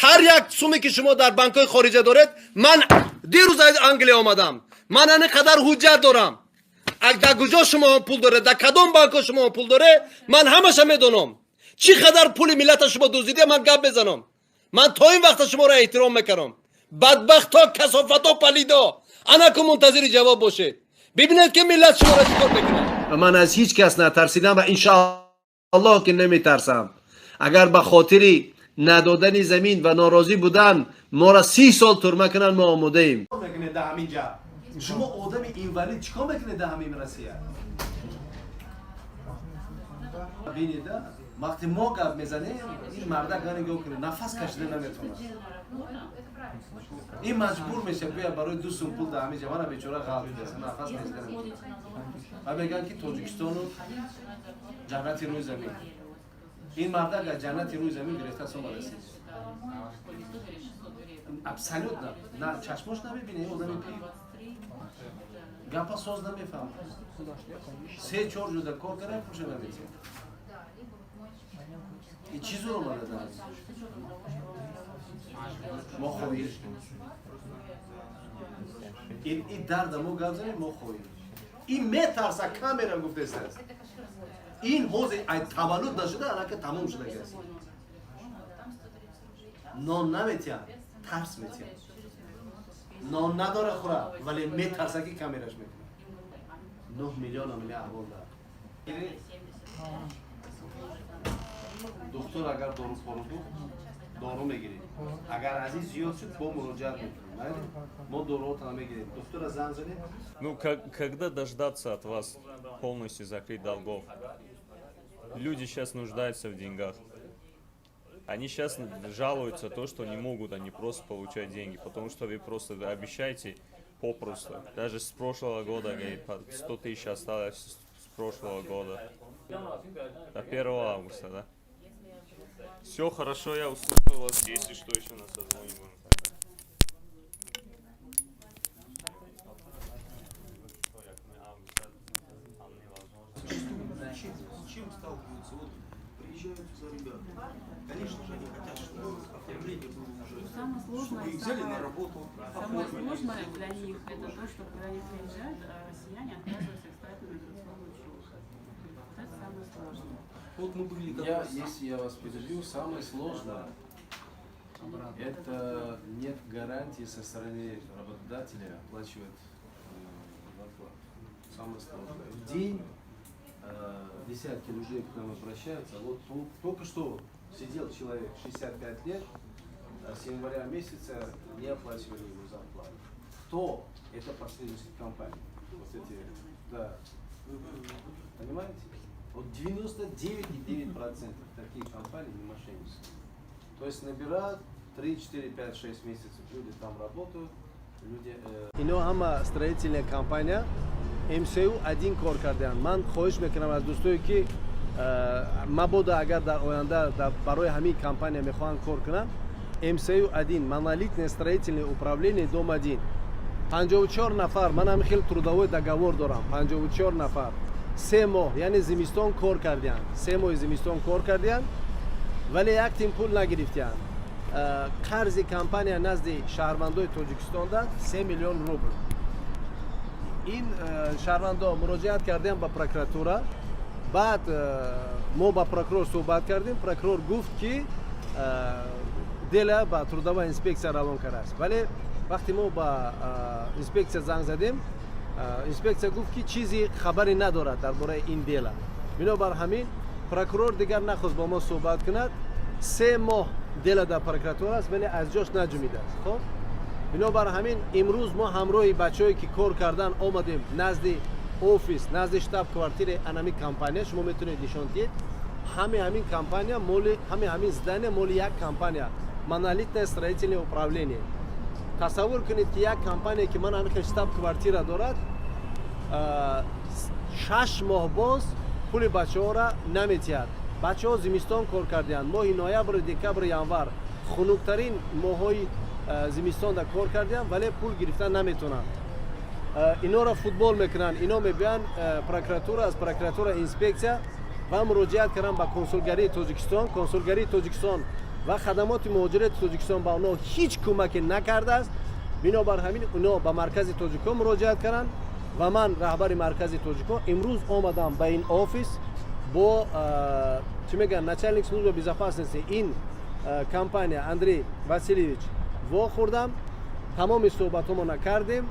Ҳар як суме ки шумо дар банкҳои хориҷа доред, ман дирӯз аз Англия омадам, ман ани қадар ҳуҷҷат дорам. Дар куҷо шумо пул доред, дар кадом банкҳо шумо пул доред, ман ҳамаша медонам. Чӣ қадар пули миллата шумо дуздиде, ман гап мезанам. Ман то ин вақта шуморо эҳтиром мекунам. Бадбахто, касофато, палидо, анаку мунтазири ҷавоб бошед. Бибинед, ки миллат шуморо чӣ кор мекунад. Ман аз ҳеҷ кас натарсидам ва иншоаллоҳ, ки наметарсам. Агар ба хотири надодани замин ва норозӣ будан моро 30 сол турма кунанд, мо омодаем. Мекунед дар ҳамин ҷа? Шумо одами инвалид чӣ кор мекунед дар ҳамин Россия? Бинеда, вақте мо гап мезанем, ин мардак нигоҳ кунед, нафас кашида наметавонад. Ин маҷбур мешавад бия барои 2 сум пул дар ҳамин ҷа. Мана, бечора ғалт, нафас кашида наметавонад. Ва мегӯянд, ки Тоҷикистону ҷаннати рӯи замин. Ин мардак аз ҷаннати рӯи замин гирифтааст, омадааст. Абсолютно на чашмош намебине, ин одами пир гапа соз намефаҳмад. Се чор ҷода кор карда, пулша наметиҳад. Ин чӣ зур омада дар мо хоҳиш? Ин дарда мо гап занем, мо хоҳем. Ин метарса, камера гуфтааст. Ин ҳозир ай таваллуд нашуда, аллакай тамом шудагааст. Нон наметиҳад, тарс метиҳад. Нон надора хӯра, вале метарса, ки камераш мекунад. 9 миллион амали аҳвол дорад. Духтур агар дору форуду дору мегирем, агар аз ин зиёд шуд, бо муроҷиат мекунем. Майли, мо доруҳотро мегирем, духтура занг занем. Ну, когда дождаться от вас полностью закрыть долгов? Люди сейчас нуждаются в деньгах. Они сейчас жалуются то, что не могут они просто получать деньги, потому что вы просто обещаете попросту. Даже с прошлого года, говорит, по 100 тысяч осталось с прошлого года. До 1 августа, да? Все хорошо, я услышал вас. Если что, еще на созвоне будем тогда. Августа, там невозможно. С чем сталкиваются? Вот приезжают сюда ребята. Конечно же, они хотят, чтобы оформление было уже. Самое сложное, Чтобы их взяли самое- на работу, Самое оформили. Сложное для них — это то, что когда они приезжают, а россияне отказываются их ставить на миграционный учет. Вот это самое сложное. Вот мы были как Я, раз- если я вас перебью, самое сложное — это нет гарантии со стороны работодателя оплачивать зарплату. Самое сложное. В день десятки людей к нам обращаются. Вот только что сидел человек 65 лет, а с января месяца не оплачивали ему зарплату. Кто? Это посреднические компании. Вот эти, да. Понимаете? Вот 99,9% таких компаний не мошеннические. То есть набирают 3, 4, 5, 6 месяцев, люди там работают, люди. Ино ҳама строительная компания МСУ один кор карданд. Ман хоҳиш мекунам аз дӯстое, ки мабодо агар дар оянда барои ҳамин компания мехоҳанд кор кунанд, МСУ один, монолитное строительное управление, дом один, 54 нафар. Ман ҳамин хел трудовой договор дорам. 54 нафар 3 моҳ, яъне зимистон кор кардианд, 3 моҳи зимистон кор кардианд, вале як тин пул нагирифтианд. Қарзи компания назди шаҳрвандои Тоҷикистонда 3 миллион рубл. Ин шаҳрвандо муроҷиат кардем ба прокуратура. Баъд мо ба прокурор суҳбат кардем. Прокурор гуфт, ки дело ба трудовая инспексия равон кардааст. Вале вақте мо ба инспексия занг задем, инспексия гуфт, ки чизи хабаре надорад дар бораи ин дело. Бинобар ҳамин прокурор дигар нахост бо мо суҳбат кунад. 3 моҳ дело дар прокуратура аст, вале аз ҷош наҷумидааст. Хоб, бинобар ҳамин имрӯз мо ҳамроҳи бачаҳое, ки кор кардан, омадем назди офис, назди штаб квартираи анами компания. Шумо метавонед нишон диҳед. Ҳами ҳамин компания моли, ҳами ҳамин здания моли як компания, монолитное строительное управление. Тасаввур кунед, ки як компания, ки ман ҳамин хел штаб квартира дорад, 6 моҳ боз пули бачаҳоро наметиҳад. Бачаҳо зимистон кор кардианд, моҳи ноябр, декабр, январ, хунуктарин моҳҳои зимистонда кор кардианд, вале пул гирифтан наметавонанд. Инора футбол мекунанд. Ино мебиёянд прокуратура, аз прокуратура инспексия ва муроҷиат карданд ба консулгарии Тоҷикистон. Консулгарии Тоҷикистон Ва хадамоти муҳоҷирати Тоҷикистон ба онҳо ҳеҷ кӯмаке накардааст. Бинобар ҳамин онҳо ба Маркази тоҷикон муроҷиат карданд ва ман, раҳбари Маркази тоҷикон, имрӯз омадам ба ин офис, бо чӣ мегӯянд, начальник служба безопасности ин компания Андрей Васильевич вохӯрдам, тамоми суҳбатҳомона кардем.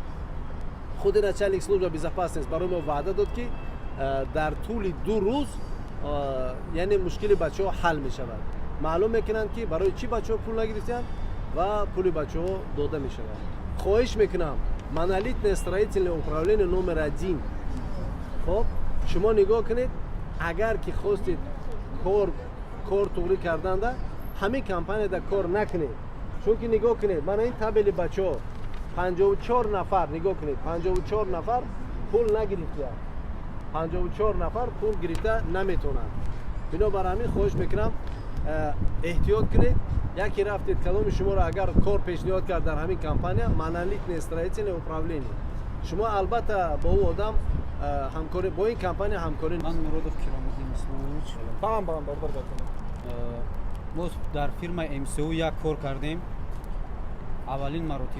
Худи начальник служба безопасность барои мо ваъда дод, ки дар тӯли 2 рӯз, яъне, мушкили бачаҳо ҳал мешавад, маълум мекунанд, ки барои чӣ бачаҳо пул нагирифтанд ва пули бачаҳо дода мешавад. Хоҳиш мекунам, Монолитное строительное управление номер один. Хоб, шумо нигоҳ кунед, агар ки хостед кор туғрӣ карданда, ҳамин компанияда кор накунед, чунки нигоҳ кунед, мана ин табели бачаҳо, 54 нафар. Нигоҳ кунед, 54 нафар пул нагирифтиянд, 54 нафар пул гирифта наметавонанд. Бинобар ҳамин хоҳиш мекунам, эҳтиёт кунед. Яке рафтед, кадоми шуморо агар кор пешниҳод кард дар ҳамин компания Монолитное строительное управление, шумо албатта бо ӯ одам ҳамкорӣ, бо ин компания ҳамкорӣ Ман Муродов Киромиддин Исломович. Балам, балам, бародар, гап. Мо дар фирмаи МСУ як кор кардем, аввалин маротиба.